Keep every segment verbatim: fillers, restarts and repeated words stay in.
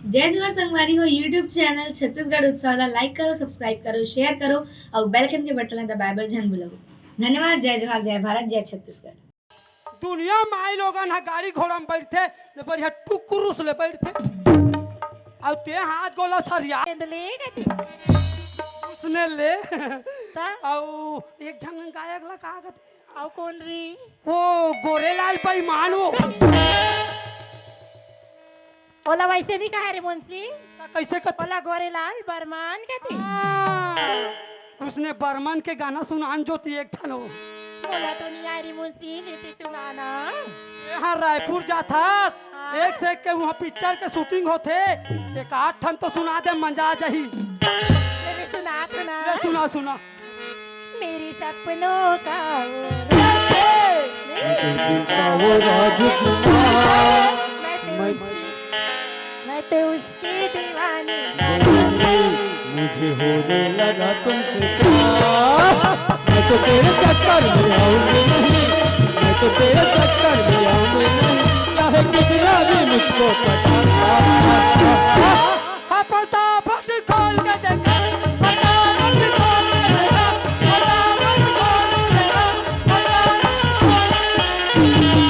जय जोहार संगवारी हो, YouTube चैनल छत्तीसगढ़ उत्सव ला like करो, subscribe करो, share करो अउ bell icon के बटन ला दबाए बर झन भूलव। धन्यवाद। जय जोहार, जय भारत, जय छत्तीसगढ़। दुनिया माई लोगन ह गाड़ी घोड़ा में बैठथे, ले बढ़िया टुकुरुस ले बैठथे। अउ ते हाथ गोला सरिया एंदले कथे। उसने ले। ता? अउ एक झन गायक ला का कथे? अउ कोन री? वो गोरेलाल बेईमान वो। ओला वैसे नहीं कहा रे मुंशी। ता कैसे कथे? ओला गोरेलाल बर्मन कथे। हाँ, उसने बर्मन के गाना सुनान जोती एक ठन हो। ओला तो नहीं आ रही मुंशी, लेती सुनाना। यहाँ रायपुर जाथस, हाँ। एक से एक के वहाँ पिक्चर के शूटिंग होथे, एक आध ठन तो सुना दे, मजा आ जाही। ले सुना, सुना। ले सुना, सुना। मेरे सपनों का वो राजकुमार, मैं तो उसकी, मैं तो उसकी दीवानी। मुझे होने लगा तुमसे प्यार। मैं तो तेरे चक्कर में आऊंगी नहीं, मैं तो तेरे चक्कर में आऊंगी नहीं, चाहे कितना भी मुझको पटा। हाँ, फटाफट खोल के देखा, फटाफट खोल के देखा, फटाफट खोल के देखा, फटाफट खोल के देखा।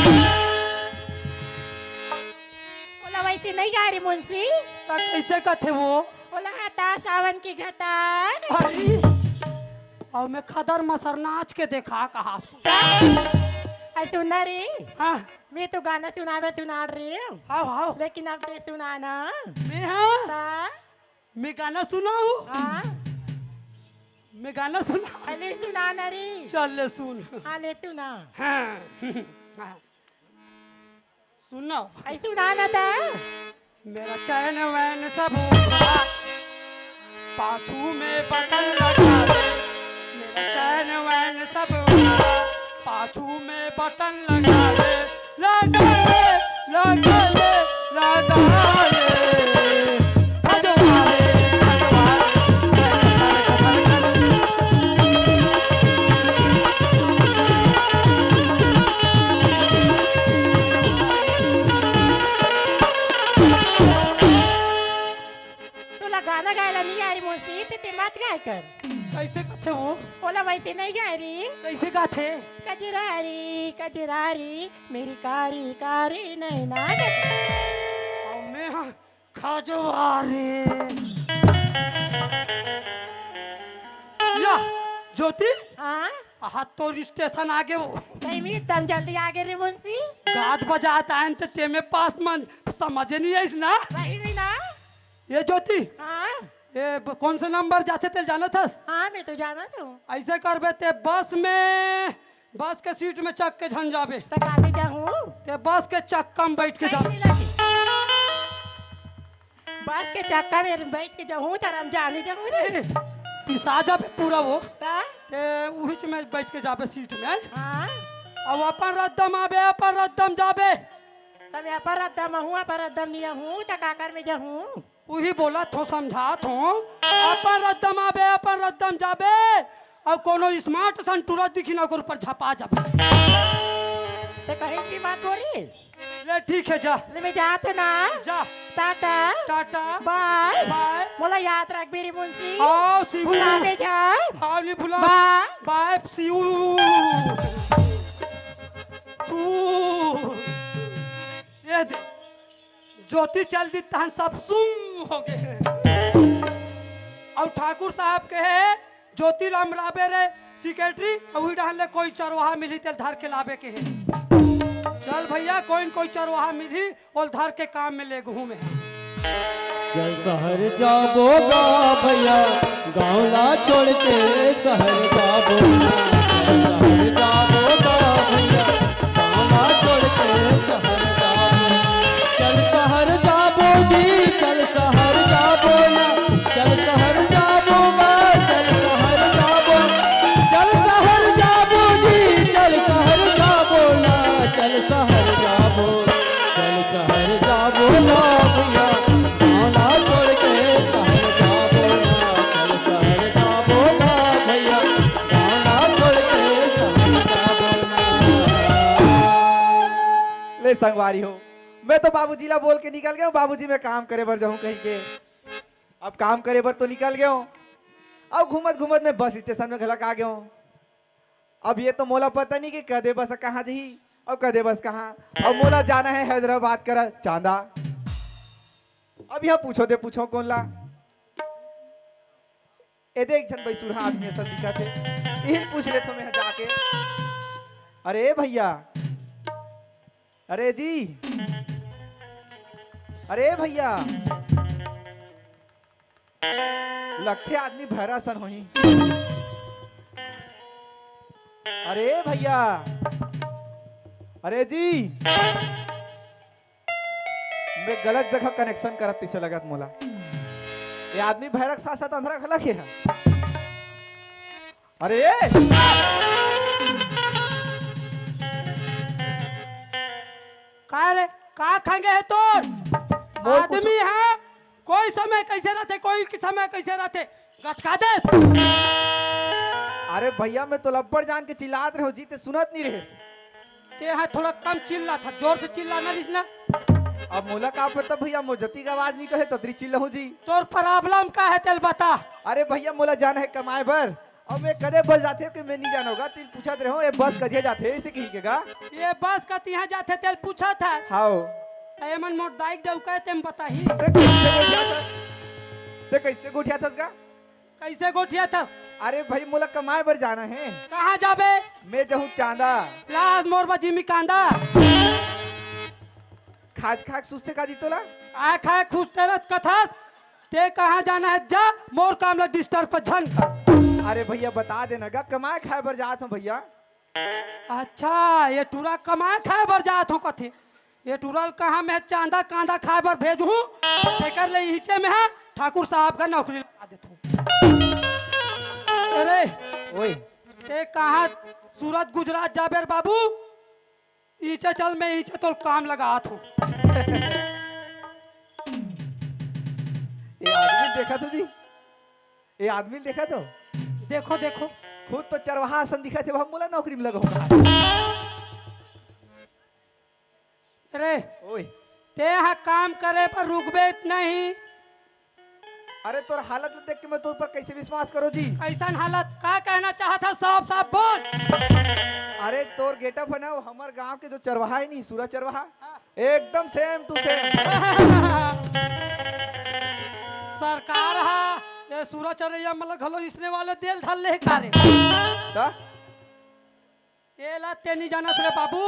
ओला वैसे नहीं गा रे मुंशी। ता कैसे कथे वो? ओला हटा सावन की घटा। अरे, अउ मैं खदर मसर नाच के देखा कहा। अरे सुना रे। हाँ। मैं तो गाना सुनावे सुना रही हूँ। हाव, हाव। लेकिन अब ते सुनाना। मैं हाँ? ता? मैं गाना सुनाऊँ? हाँ। मैं गाना सुना? अरे सुनाना रे। चल ले सुन। हाँ, ले सुना। हाँ। हाँ। सुनो। ऐ सुनाना ता। मेरा चैन वैन सब उड़ा, पाछू में बटन लगा ले। मेरा चैन वैन सब उड़ा, पाछू में बटन लगा ले। लगा ले, लगा ले, लगा ले। भजवा ले, भजवा ले। तोला गाना गाए ला नहीं आ रही मौसी, ते, ते मत गाए कर। कैसे कथे वो? ओला वैसे नहीं गाए रही। कैसे गाथे? कजरारी, कजरारी, मेरी कारी, कारी नैना। अउ मैं हाँ, खजवारी। या, ज्योति? हाँ? हाँ, तोर स्टेशन आगे वो। सही में एकदम जल्दी आगे रे मुंशी। गात बजात आयन ते टेमे पास मन समझे नहीं आइस ना? सही में ना? ये ज्योति? हाँ? ये ब-, कौन से नंबर जाथे तेल जानत हस? हाँ, मैं तो जानत हूँ। ऐसे करबे ते बस में, बस के सीट में चक के झन जाबे। तो काहे जाहूँ? ते बस के चक्का में बैठ के जाबे। नहीं लगी। बस के चक्का में बैठ के जाहूँ, त हम जाने जाहूँ रे। ए, पिसा जाबे पूरा वो। ता? ते उहिच में बैठ के जाबे सीट में। हाँ। अब अपन रद्दम आबे, अपन रद्दम जाबे। तब अपन रद्दम आहूँ, अपन रद्दम नहीं आहूँ, त काकर में जाहूँ? उही बोलत हों, समझात हों, अपन रद्दम आबे, अपन रद्दम जाबे, अउ कोनो smart सन टूरा दिखी ना, ओकर ऊपर झपा जाबे। ते कहीं भी मत बोली। ले ठीक हे, जा। ले मैं जात हों ना। जा। टाटा। टाटा। बाय। बाय। मोला याद रखबे रे मुंशी। आओ शिबू। भुलाबे झन। हाँ, नहीं भुला। बाय। बाय शिबू। तू। ये दे। ज्योति चल दी तहन सब सुम हो गे। अउ ठाकुर साहब कहे, ज्योति ल अमराबे रे secretary, अउ उही डहन ले कोई चरवाहा मिलही तेल धर के लाबे कहे। चल भैया, कोई न कोई चरवाहा मिलही, ओल धर के काम में लेगहूँ मैं। चल शहर जाबो गा भैया, गाँव ला छोड़ के शहर जाबो। शहर जाबो गा भैया, गाँव ला छोड़ के शहर जाबो। चल शहर जाबो जी, चल शहर जाबो ना, चल शहर जाबो गा, चल शहर जाबो। चल शहर जाबो जी, चल शहर जाबो ना, चल शहर जाबो। चल शहर जाबो ना भैया, गाँव ला छोड़ के शहर जाबो ना। चल शहर जाबो ना भैया, गाँव ला छोड़ के शहर जाबो ना। ले संगवारी हो, मैं तो बाबूजी ला बोल के निकल गया हूँ, बाबूजी, मैं काम करे बर जाहूँ कहिके। अब काम करे बर तो निकल गया हूँ, अब घूमत घूमत मैं बस स्टेशन में घलक आ गया हूँ। अब ये तो मोला पता नहीं कि कदे बस कहाँ जही अउ कदे बस कहाँ। अब मोला जाना है हैदराबाद करा चांदा। अब यह पूछो दे पूछो कोन ला। ए दे एक झन बैसुरहा आदमी असन दिखत हे, इहिन पूछ लेथो मैं जाके। अरे भैया, अरे जी, अरे भैया, लगथे आदमी भैरा सन होही। अरे भैया, अरे जी, मैं गलत जगह कनेक्शन करत तइसे लगत मोला। ये आदमी भैरा के साथ साथ अंधरा घलक हे। अरे, का रे, का खंगे हे तोर? मोर कुछ आदमी हा, कोई समय कइसे रथे, कोई समय कइसे रथे, गचका देस। अरे भैया, मैं तो लब्बड़ जान के चिल्लात रहेंव जी, ते सुनत नहीं रहेस। ते हा थोड़ा कम चिल्लाथस, जोर से चिल्ला ना रिस ना। अब मोला का पता भैया, मोर जतिक आवाज नहीं कहे ततरी चिल्लाहूँ जी। तोर problem का हे तेल बता। अरे भैया, मोला जाना हे कमाए बर, अउ मैं कदे बस जाथे कि मैं नहीं जानव गा, तेल पूछत रहेंव, ये बस कदिया जाथे, इसे कही के गा। ये बस कतिहा जाथे तेल पूछत हस। हाव। त एमन मोर दाई के डउका हे, तेम बताही। ते कइसे गोठियाथस? ते कइसे गोठियाथस गा? कइसे गोठियाथस? अरे भाई, मोला कमाए बर जाना हे। कहाँ जाबे? मैं जाहूँ चांदा। लाज मोर बा जिमी कांदा। खाज खाक सुस्ते का जी तोला? काय खाय खुस्ते रत कथस? ते कहाँ जाना हे जा, मोर काम ला disturb झन कर। अरे भैया, बता देना गा, कमाए खाए बर जात हूँ भैया। अच्छा, ये टूरा कमाए खाए बर जात हूँ कथे। ये टूरा ल कहाँ मैं चांदा कांदा खाए बर भेजहूँ, तेकर ले इहिचे में हा ठाकुर साहब का नौकरी लगा देथूँ। अरे, ओए। ते कहाँ सूरत गुजरात जाबे रे बाबू? इहिचे चल, मैं इहिचे तोल काम लगात हूँ। ये आदमी देखत हो जी, ये आदमी देखत हो। देखो, देखो। खुद तो चरवाहा असन दिखत हे, अब मोला नौकरी में लगाहू। अरे, ओए। ते हा काम करे पर रुकबे नहीं। अरे, तोर हालत देख के मैं तोर पर कइसे विश्वास करों जी? कइसन हालत? का कहना चाहत हस? साफ साफ बोल। अरे, तोर getup हे ना, वो हमर गांव के जो चरवाहा हे नहीं, सूरा चरवाहा, हाँ। एकदम same to same। सरकार हा, ये सूरा चरैया मतलब घलो इसने वाले तेल धर ले का रे? त? एला ते नहीं जानत रे बाबू,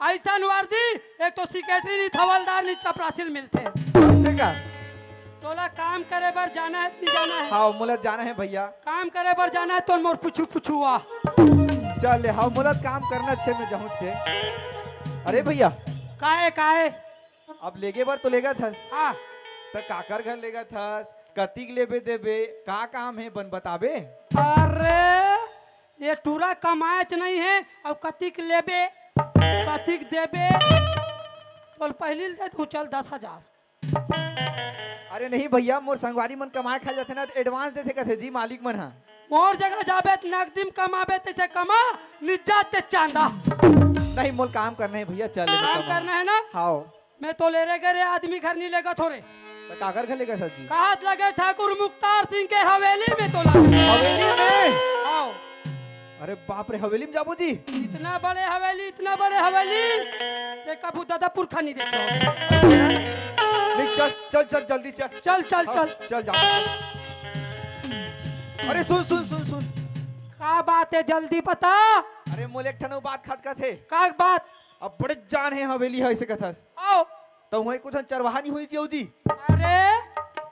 अइसन वर्दी, एक तो secretary नहीं, हवलदार नहीं, चपरासी ल मिलथे। ठीक है। तोला काम करे बर जाना हे, नहीं जाना हे? हाँ, मोला जाना हे भैया। काम करे बर जाना हे तो मोर पुछू पुछू आ। चल ले, हाँ, मोला काम करना छे, मैं जाहूँ छे। अरे भैया। काहे, काहे? अब लेगे बर तो लेगत हस। हाँ। त काकर घर लेगत हस? कतिक लेबे देबे? का काम हे बन बताबे? अरे, ये टूरा कमाएच नहीं हे, अउ कतिक लेबे, कतिक देबे? तोल पहिली ल दे दूँ, चल दस हजार। अरे नहीं भैया, मोर संगवारी मन कमाए खाए जाथे ना, त advance देथे कथे जी मालिक मन हा। मोर जगह जाबे त नगदी म कमाबे, तइसे कमा, निजात ते चांदा। नहीं, मोर काम करना हे भैया, चल ले काम कमा। करना हे ना? हाव। मैं तो ले रे गे रे आदमी घर नहीं लेगत हों रे। त काकर घर लेगत हस जी? कहत लगे ठाकुर मुख्तार सिंह के हवेली में तोला। हवेली में? हाव। अरे बाप रे, हवेली में जाबो जी? इतना बड़े हवेली, इतना बड़े हवेली, ते कभू दादा पुरखा नहीं देखे। नहीं, चल, चल, चल, जल्दी चल। चल, चल, हाँ, चल। चल, जाओ, चल। अरे सुन, सुन, सुन, सुन। का बात हे, जल्दी बता। अरे मोला एक ठन बात खटकत हे। का बात? अब बड़े जान हे हवेली हे, अइसे कथस। आओ। त उहाँ कुछ चरवाहा नहीं होही जी, अउ जी? अरे,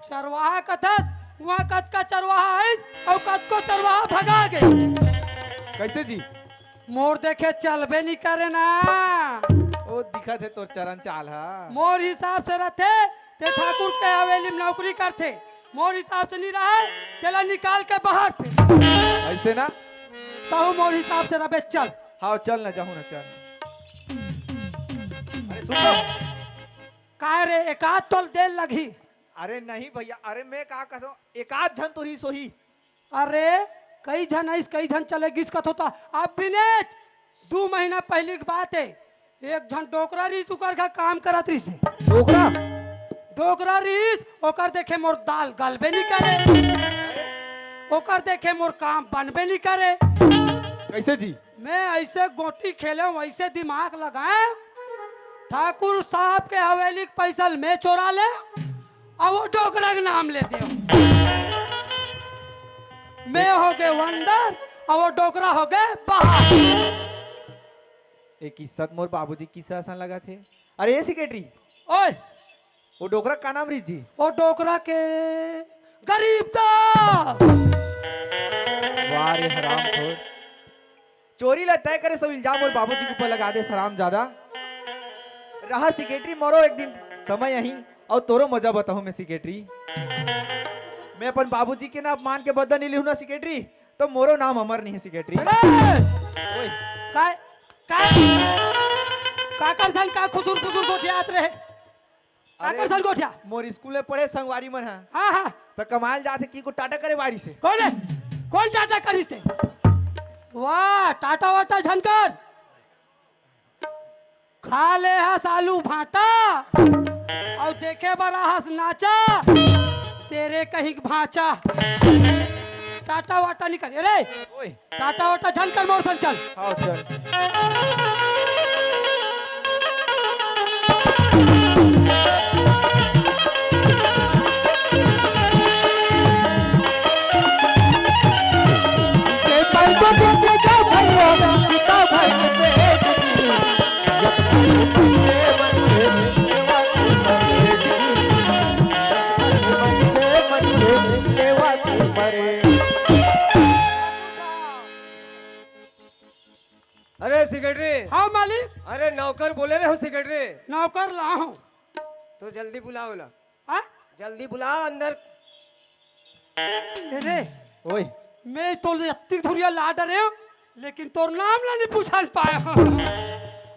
चरवाहा कथस, उहाँ कतका चरवाहा आइस, अउ कतको चरवाहा भगा गे। कइसे जी? मोर देखे चलबे नहीं करे ना। ओ, दिखत हे तोर चलन चाल हा। मोर हिसाब से रथे, ते ठाकुर के हवेली में नौकरी करथे। मोर हिसाब से नहीं रहे, तेला निकाल के बाहर फेंक। अइसे ना? तहूँ मोर हिसाब से रबे, चल। हाँ, चल ना, जाहूँ ना, चल। अरे सुन तो। काय रे, एकाध तोल देर लगही। अरे नहीं भैया, अरे मैं का कहत हूँ, एकाध झन तो रहिस होही। अरे, कई झन आइस, कई झन चले गिस कथो त। अब बिनेच, दू महीना पहिली के बात हे, एक झन डोकरा रिहिस, ओकर घर काम करत रिहिस। डोकरा? डोकरा रिहिस, ओकर देखे मोर दाल गलबे नइ करे, ओकर देखे मोर काम बनबे नइ करे। कइसे जी? मैं अइसे गोटी खेलेंव, अइसे दिमाग लगाएंव, ठाकुर साहब के हवेली के पइसा ल मैं चोरा लेंव, अउ वो डोकरा के नाम ले देंव। मैं होगे अंदर, अउ वो डोकरा होगे बाहर। ए किस्सा त मोर बाबूजी के किस्सा असन लगत हे। अरे ए सेक्रेटरी, ओए, वो डोकरा का नाम रिहिस जी? वो डोकरा के गरीब दास। वाह रे हरामखोर, चोरी ला तय करे सब इल्जाम मोर बाबूजी के ऊपर लगा दे, हरामजादा। रहा सेक्रेटरी, मोरो एक दिन समय आही अउ तोरो मजा बताहूं मैं सेक्रेटरी। मैं अपन बाबूजी के ना अपमान के बदला नइ लिहूं ना सेक्रेटरी, त मोरो नाम अमर नइ हे सेक्रेटरी। अरे! ओए। काय, काय, काकर संग का खुसुर फुसुर गोठियात रहे? काकर संग गोठिया? मोर स्कूल में पढ़े संगवारी मन ह। हाँ, हाँ। त कमाए ल जात हे कि को टाटा करे बारी से। कोन हे? कोन टाटा करिस ते? वाह, टाटा वाटा झन कर। खा ले हस आलू भांटा, अउ देखे बर आहस नाचा, तेरे कहीं के भांचा। टाटा वाटा नइ कर, अरे, ओए। टाटा वाटा झन कर मोर संग चल। हाँ, चल। अरे सेक्रेटरी। हाँ मालिक। अरे नौकर बोले रहे हो सेक्रेटरी। नौकर ला हूँ। तो जल्दी बुलाओ ला। हाँ? जल्दी बुलाओ अंदर। अरे, ओए। मैं तो अतिक धुरिया ला डरे हूँ, लेकिन तोर नाम ला नइ पूछन पाए हूँ।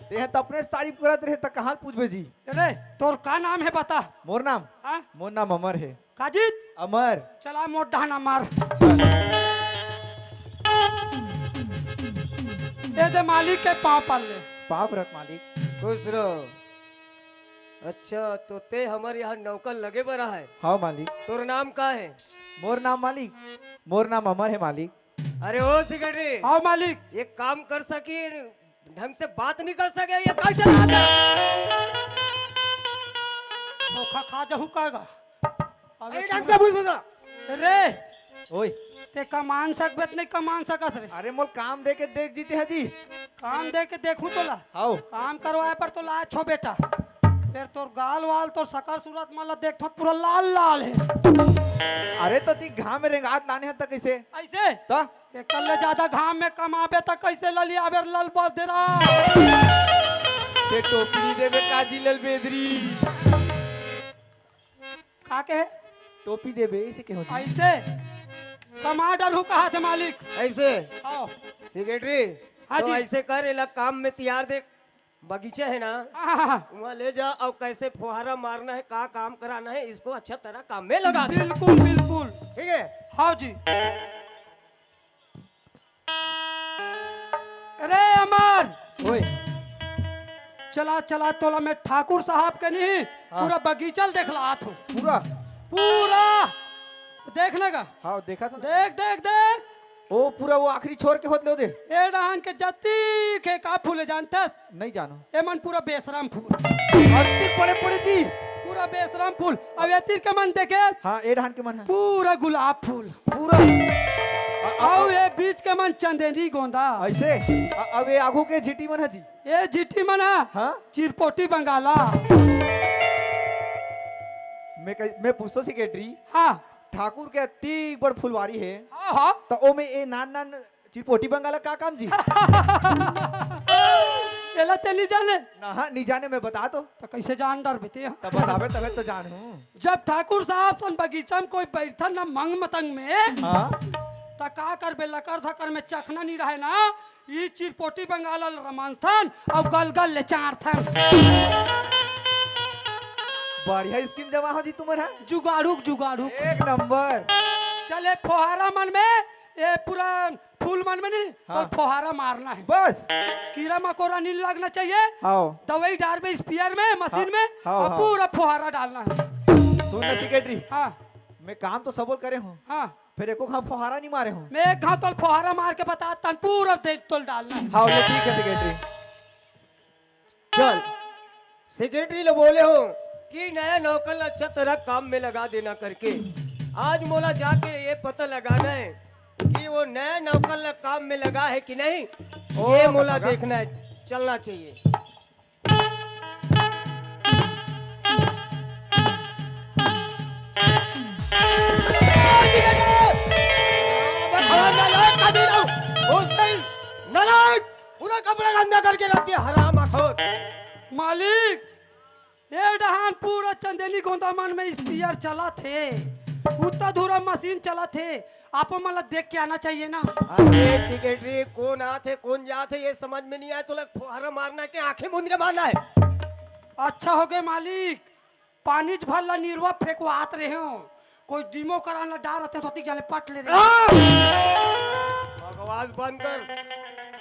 तें ह त अपने से तारीफ करत रहे त कहाँ पूछबे जी? अरे, तोर का नाम हे बता? मोर नाम? हाँ? मोर नाम अमर हे। काजित? अमर। चला मोर डहन अमर। ए दे मालिक के पाँव पर ले। पाँव परत मालिक। खुश रहो। अच्छा, तो ते हमर यहाँ नौकर लगे बर आहे? हाँ मालिक। तोर नाम का हे? मोर नाम मालिक, मोर नाम अमर हे मालिक। अरे ओ सेक्रेटरी। हाँ मालिक। एक काम कर सकी, ढंग से बात नहीं कर सके, ये कैसे बात है? धोखा खा जाहू कागा। अबे अरे ढंग से पूछ ना। रे, ओए। ते कमान सकबे त नहीं कमान सकस रे। अरे मोल काम दे के देख जीते हजी। काम दे के देखूं तोला। हाओ। काम करवाए पर तो लाए छो बेटा। फिर तोर गाल वाल, तोर सकल सूरत मन ला देखथों त पूरा लाल लाल हे। अरे त ती घाम में रेंगात लाने हस त कइसे? अइसे? त? एकर ले जादा घाम में कमाबे त कइसे ललियाबे लल बदरा? ये टोपी देबे काजी लल बेदरी। का कहे? टोपी देबे, अइसे कहे होथे। अइसे? कमा डरहूं कहाथे मालिक। अइसे? हाँ। सेक्रेटरी, हाँ तो जी। अइसे कर, एला काम में तियार दे, बगीचा हे ना, हाँ, हाँ, हाँ। उहाँ ले जा अउ कइसे फोहारा मारना हे, का काम कराना हे, इसको अच्छा तरह काम में लगा दे। बिल्कुल, बिल्कुल। ठीक हे? हाँ जी। अरे अमर! ओए। चला, चला, तोला मैं ठाकुर साहब के नहीं, हाँ। पूरा बगीचा ल देखलात हूँ। पूरा? पूरा! देखने का? हाँ, देखा तो ना। देख, देख, देख। ओ, पूरा वो आखिरी छोर के होत ले दे। ए डहन के जतिक हे का फूल हे जानथस? नहीं जानो। एमन पूरा बेसरम फूल। अतिक बड़े बड़े जी। पूरा बेसरम फूल। अउ एतिर के मन देखे? हाँ, ए डहन के मन हे। पूरा गुलाब फूल। पूरा। अ-, अ-, अउ ए बीच के मन चंदेरी गोंदा। अइसे? अ-, अब ए आगू के झिटी मन हे जी। ए झिटी मन हे? हाँ? चिरपोटी बंगाला। मैं कह-, मैं पूछतो सेक्रेटरी। हाँ। ठाकुर के अतिक बड़ फुलवारी हे। हाँ, हाँ। त ओमे ए नान नान चिरपोटी बंगाला का काम जी? एला ते नहीं जाने? ना, हाँ, नहीं जाने, मैं बता तो। त कइसे जान डरबे ते? त बताबे तबे तो जानहूँ। जब ठाकुर साहब सन बगीचा में कोई बइठन ना मंग मतंग में, हाँ। त का करबे, लकर धकर में चखना नहीं रहे ना, ई चिरपोटी बंगाला ल रमानथन अउ गल गल ले चारथन। बढ़िया स्कीम जमा हो जी तुमन हा। जुगाड़ू, जुगाड़ू। एक नंबर। चले फोहारा मन में, ए पूरा फूल मन में नहीं, हाँ। तो फुहारा मारना है। बस। कीड़ा मकोड़ा नहीं लगना चाहिए। हाँ। दवाई डालबे स्प्रेयर में, मशीन हाँ, में, हाँ, और हाँ। पूरा फुहारा डालना है। सुन ना सेक्रेटरी, हाँ। मैं काम तो सबोल करे हूँ, हाँ। फिर एको घाव फुहारा नहीं मारे हूँ। मैं एक घाव तो फुहारा मार के बता तन, पूरा दे तो डालना है। हाँ, ये ठीक है सेक्रेटरी। चल, सेक्रेटरी ला बोले हो कि नया नौकर ला अच्छा तरह काम में लगा देना करके। आज मोला जाके ये पता लगाना है कि वो नया नौकर ला काम में लगा है कि नहीं। ओ, ये मोला लगा। देखना है, चलना चाहिए। नालायक, नालायक, पूरा कपड़ा गंदा करके रख दिया, हराम अखोर। मालिक, ए डहान पूरा चंदेनी गोंदा मन में स्प्रेयर चलत हे, उत्ता धुरा मशीन चलत हे, आपो मन ला देख के आना चाहिए ना। अरे सेक्रेटरी, कौन आत हे, कौन जात हे, ये समझ में नहीं आए, तो लग फुहारा मारना के आंखें मूंद के मारना है। अच्छा हो गए मालिक, पानीच भर ला निरवा फेंकवात रहे हो, कोई डीमो करान ला डार रहते तो तीक जाले पट ले रहे। आ! बकवास बंद कर।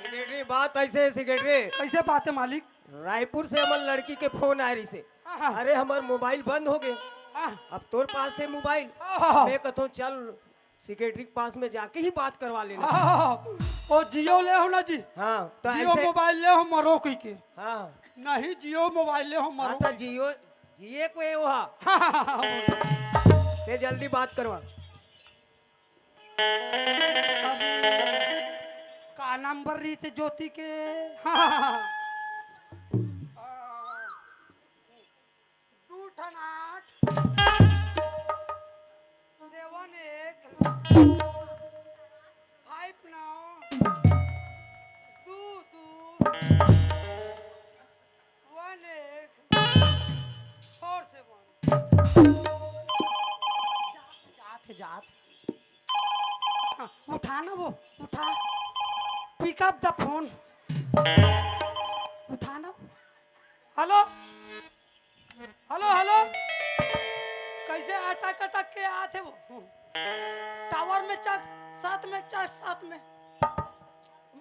सेक्रेटरी, बात ऐसे है सेक्रेटरी। कैसे बात है मालिक? रायपुर से हमर लड़की के फोन आए रहिसे। हाँ, हाँ। अरे हमर मोबाइल बंद हो गए। हाँ। अब तोर पास से मोबाइल। हाँ, हाँ, हाँ। मैं कथों चल सेक्रेटरी के पास में जाके ही बात करवा लेना। हाँ, हाँ, हाँ। ओ जियो ले हो ना जी। हाँ, तो जियो ऐसे मोबाइल ले हो मरो कही के। हाँ। नहीं जियो मोबाइल ले हो मरो हाँ, तो कही के। जियो, जिए को ये हुआ। हाँ, हाँ, हाँ, हाँ। ते जल्दी बात करवा। अरे, का नंबर रहिसे ज्योति के? हाँ, हाँ, हाँ। दू ठन आठ, सेवन एट, फाइव नाइन, दू दू, वन एट, फोर सेवन। जात, जात, जात। हाँ, उठा ना वो, उठा। Pick up the phone। उठा ना। Hello, hello, hello. कैसे अटक अटक के आत हे वो? टावर में चक, साथ में चक, साथ में।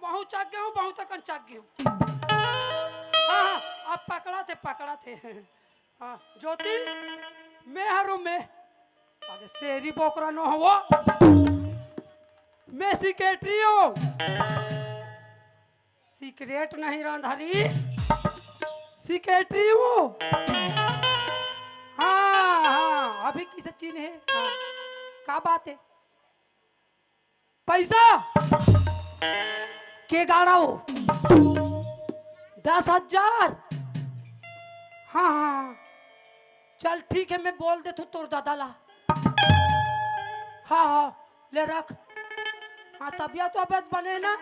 महू चक गए हूँ, बहुत अकन चक गए हूँ। हाँ, हाँ, अब पकड़ा थे, पकड़ा थे। हाँ, ज्योति, मैं हरू मैं। अरे शेरी बोकरा नो हवो। मैं सेक्रेटरी हूँ। सिगरेट नहीं रांधरी, सेक्रेटरी हूँ। हाँ, हाँ, अभी किसे चीन है? हाँ, का बात है? पैसा के गाड़ा हो? दस हजार। हाँ, हाँ, हाँ। चल ठीक है, मैं बोल देथों तोर दादा ला। हाँ, हाँ, ले रख। हाँ, तबियत वबियत बने ना?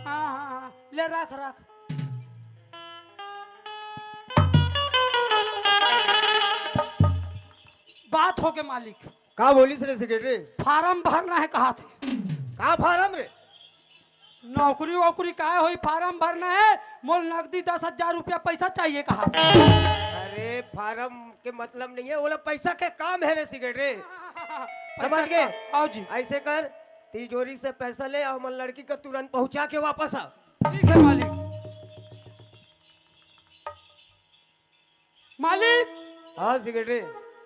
हाँ, हाँ, हाँ, ले रख, रख। बात हो के मालिक। का बोलिस रे सेक्रेटरी? फारम भरना है कहा थे। का फारम रे? नौकरी वोकरी काय होई, फारम भरना है, मोल नगदी दस हजार रुपया पैसा चाहिए कहा थे। अरे फारम के मतलब नहीं है, ओला पैसा के काम है रे सेक्रेटरी। पैसा समझ गए? का, आओ जी। ऐसे कर, तिजोरी से पैसा ले अउ हमर लड़की का तुरंत पहुंचा के वापस आ। ठीक है मालिक। मालिक। हाँ सेक्रेटरी।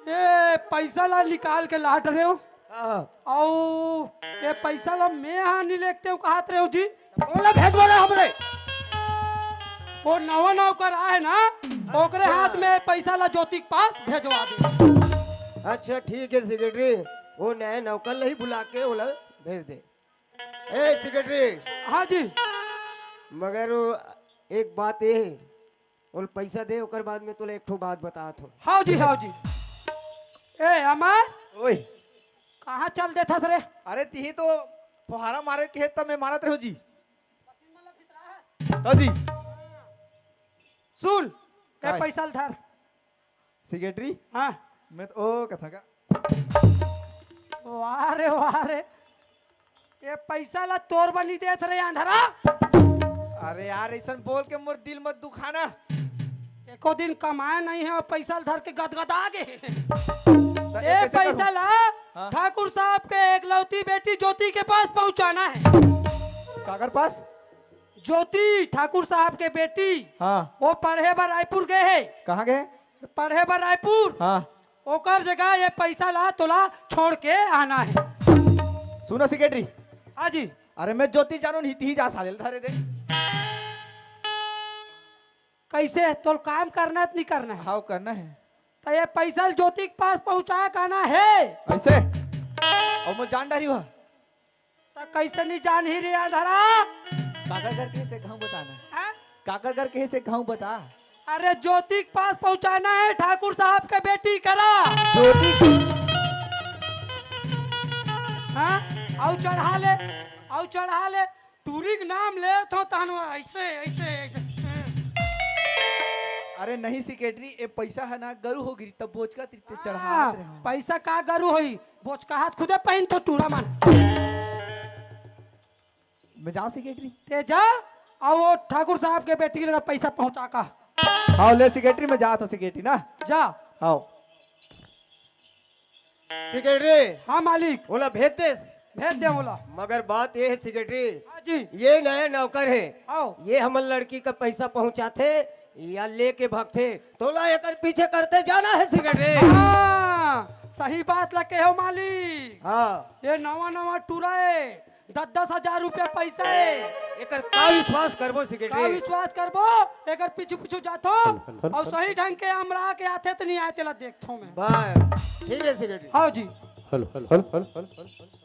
ये पैसा ला निकाल के लाट रहे हो। हाँ। अउ ये पैसा ला मैं यहाँ नहीं लेते हूँ, कहात रहे हो जी? ओला भेजवा रहा हमरे। वो नवा नौकर आए ना, ओकरे अच्छा। हाथ में पैसा ला ज्योति के पास भेजवा दे। अच्छा ठीक है सेक्रेटरी, वो नए नौकर ला ही बुला के ओला भेज दे। ए सेक्रेटरी। हाँ जी। मगर वो एक बात ये है, ओल पैसा दे, ओकर बाद में तोला एक ठो बात बतात हूँ। हाँ जी, हाँ जी। ए अमर, ओए। कहाँ चल देथस रे? अरे तिही तो फुहारा मारे के हे, तब मैं मारत रहो जी। तो जी। सुन, ए काय? पैसा ल धर। सेक्रेटरी? हाँ। मैं तो ओ कथा का। वाह रे, वाह रे। ये पैसा ला तोर बनी देत रे अंधरा। अरे यार, ऐसन बोल के मोर दिल मत दुखाना। एको दिन कमाए नहीं है और पैसा धर के गदगदा गे। तो ये ये कैसे पैसा करूं? ला हाँ। ठाकुर साहब के एकलौती बेटी ज्योति के पास पहुंचाना है। काकर पास? ज्योति ठाकुर साहब के बेटी, हाँ। वो पढ़े बर रायपुर गए हे। कहाँ गए? पढ़े बर रायपुर। हाँ। ओकर जगह ये पैसा ला तोला छोड़ के आना हे। सुनो सेक्रेटरी। हाँ जी। अरे मैं ज्योति जानूं नहीं, तिही जा साले धरे दे। कैसे? तोल काम करना हे त नहीं करना हे? हाँ, करना हे। त ये पैसा ल ज्योति के पास पहुंचा के आना हे। ऐसे? अउ मैं जान डारी हुआ। त कैसे नहीं जान ही रे अंधारा? काकर करके से घाव बताना। हाँ? काकर करके से घाव बता। अरे ज्योति के पास पहुंचाना हे, ठाकुर साहब के बेटी करा। ज्योति। हाँ? अउ चढ़ा ले, अउ चढ़ा ले। टूरी के नाम ले तो तहन ऐसे, ऐसे, ऐसे। अरे नहीं सेक्रेटरी, ए पैसा हे ना, गरु हो गिरी तब बोचका तिरते चढ़ा हाँ, रहे हो। पैसा का गरु होई? बोचका हाथ खुदे पहन तो टूरा मन। मैं जाओ सेक्रेटरी। ते जा, अउ वो ठाकुर साहब के बेटी के लगा पैसा पहुंचा का। हाँ, ले सेक्रेटरी, मैं जात हों सेक्रेटरी ना। जा। हाँ। सेक्रेटरी। हाँ मालिक। ओला भेज देस। भेज दे ओला। मगर बात ये हे सेक्रेटरी। हाँ जी। ये नया नौकर हे। आओ। ये हमर लड़की का पैसा पहुंचाथे या लेके भागथे, तोला एकर पीछे करते जाना हे सेक्रेटरी। हाँ, सही बात ला कहे हो मालिक। हाँ। ये नवा नवा टूरा हे, दस दस हजार रुपया पैसा हे। एकर का विश्वास करबो सेक्रेटरी? का विश्वास करबो? एकर पीछू पीछू जाथो। हेलो, हेलो, अउ हेलो। सही ढंग के अमरा के आथे त नहीं आए तेला देखथो मैं। बस, ठीक हे सेक्रेटरी। हाँ जी। Hello, hello, hello, hello, hello.